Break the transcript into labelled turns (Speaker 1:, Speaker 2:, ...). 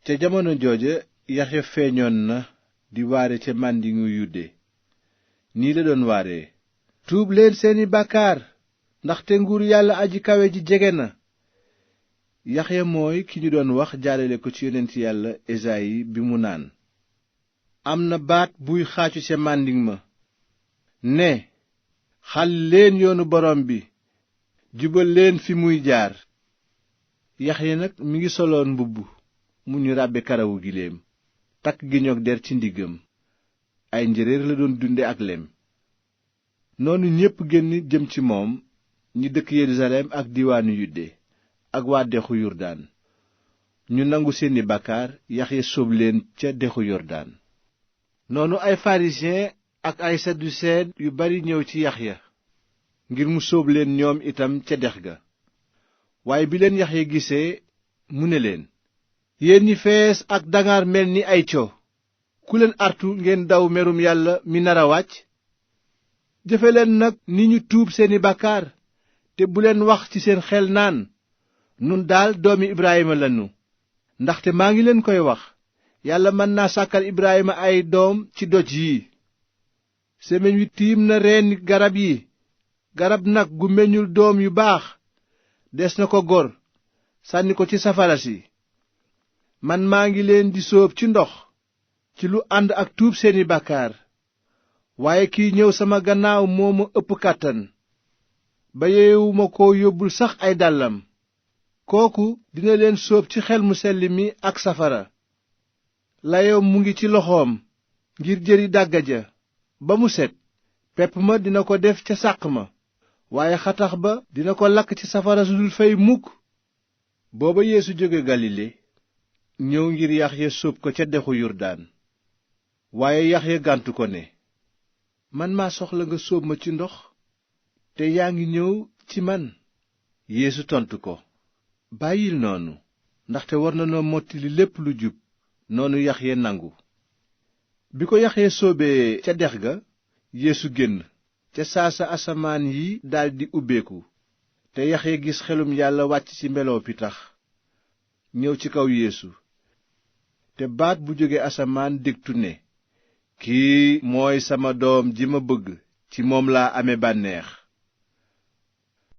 Speaker 1: ca jamono jooja Yaxya feeñoon na di waare ca màndingu Yude nii la doon waare: tuub leen seeni bàkkaar ndaxte nguur yàlla aji kawe ji jege na. Yaxya mooy ki ñu doon wax jaalale ko ci yonent yàlla Esayi bi mu naan: am na baat buy xaacu ca màndiŋ ma ne, xàll leen yoonu borom bi, jubal leen fi muy jaar. Yaxya nag mi ngi soloon mbubb mu ñu ràbbe karawu giléem, takk giñoog der ci ndiggam, ay njéeréer la doon dunde ak lem. noonu ñépp génn jëm ci moom, ñi dëkk Yerusalem ak diwaanu Yude ak waa dexu Yordaan. ñu nangu seeni bàkkaar, Yaxya sóob leen ca dexu Yordaan. noonu ay farisiyen ak ay sadduseen yu bari ñëw ci Yaxya ngir mu sóob leen ñoom itam ca dex ga. waaye bi leen Yaxya gisee mu ne leen: yéen ñi fees ak dangaar mel ni ay co, ku leen artu ngeen daw merum yàlla mi nar a wàcc? jëfe leen nag ni ñu tuub seeni bàkkaar, te bu leen wax ci seen xel naan, nun daal doomi Ibrahima lanu. ndaxte maa ngi leen koy wax, yàlla mën naa sàkkal Ibrahima ay doom ci doj yi. semeñ wi tiim na reeni garab yi. garab nag gu meññul doom yu baax des na ko gor, sànni ko ci safara si. man maa ngi leen di sóob ci ndox ci lu ànd ak tuub seeni bàkkaar, waaye kiy ñëw sama gannaaw moo ma ëpp kàttan ba yeyewuma ko yóbbul sax ay dàllam. kooku dina leen sóob ci xel mu sell mi ak safara. layoom mu ngi ci loxoom ngir jëri dàgga ja ba mu set. pepp ma dina ko def ca sàq ma, waaye xatax ba dina ko lakk ci safara su dul fey mukk. booba Yeesu jóge Galile ñëw ngir Yaxya sóob ko ca dexu Yordaan. waaye Yaxya gàntu ko ne, man maa soxla nga sóob ma ci ndox, te yaa ngi ñëw ci man. Yeesu tontu ko, bàyyil noonu, ndaxte war na noo mottali lépp lu jub. noonu Yaxya nangu. bi ko Yaxya sóobee ca dex ga, Yeesu génn. ca saasa asamaan yi daldi ubbeeku, te Yaxya gis xelum yàlla wàcc ci melaw pitax ñëw ci kaw Yeesu. te baat bu jóge asamaan dégtu ne, kii mooy sama doom ji ma bëgg, ci moom laa ame bànneex.